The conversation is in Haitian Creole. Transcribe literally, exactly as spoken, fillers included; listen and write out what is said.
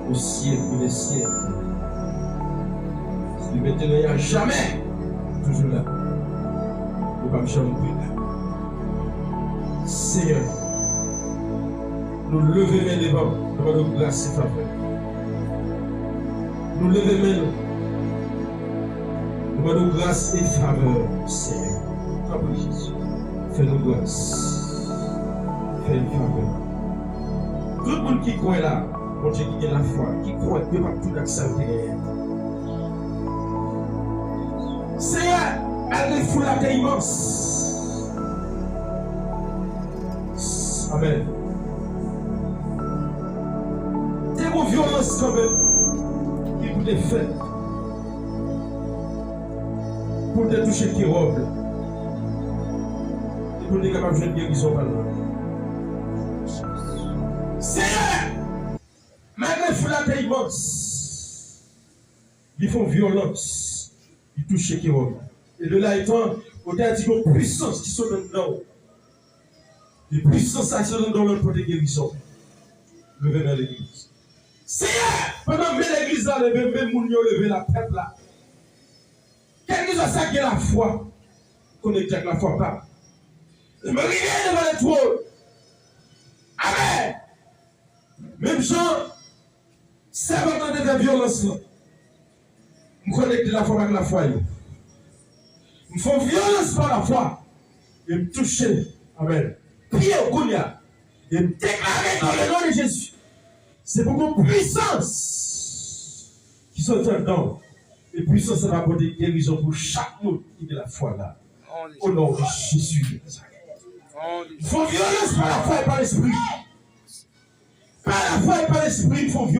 Au siècle des siècles. Li mentnan e a jamè. Toujou la. Li p ap janm pi la. Senyè, nou leve men devan w, nou mande w gras e favè. Nou leve men nou. Nou mande w gras e favè, Senyè. Tanpri, Jezi. Fè nou gras. Fè n favè. Tout moun ki kwè la, Bondye ki gen lafwa, ki kwè, yo p ap tounen ak sa yo te genyen. Senyè, malgre foul la te imans. Amèn. Te gon vyolans kanmenm ki pou te fèt pou l te touche kewòb la. E pou l te kapab jwenn gerizon pa l la. Senyè, malgre foul la te imans, li fè yon vyolans, li touche kewòb la. E de la etan, ou te di yon pwisans ki sot anndan w. E pwisans sa ki sot anndan w, l pote gerizon. Leve men legliz. Senyè, pandan men legliz la leve, men moun yo leve la, pèp la. Kèlkeswa sa ki gen lafwa, konekte ak lafwa pa m. M rive devan le twòn. Amèn. Menm jan sèvant lan te fè vyolans lan, m konekte lafwa m ak lafwa yo. M fè yon vyolans pa lafwa. E m touche, amèn, pye w kounye a. E m deklare dans le nom de Jésus. Se pou gon pwisans ki soti anndan w. E pwisans sa va pote gerizon pou chak moun ki gen lafwa la. O non de Jezi de Nazarèt. M fè yon vyolans pa lafwa e pa lespri. Pa lafwa e pa lespri, m fè yon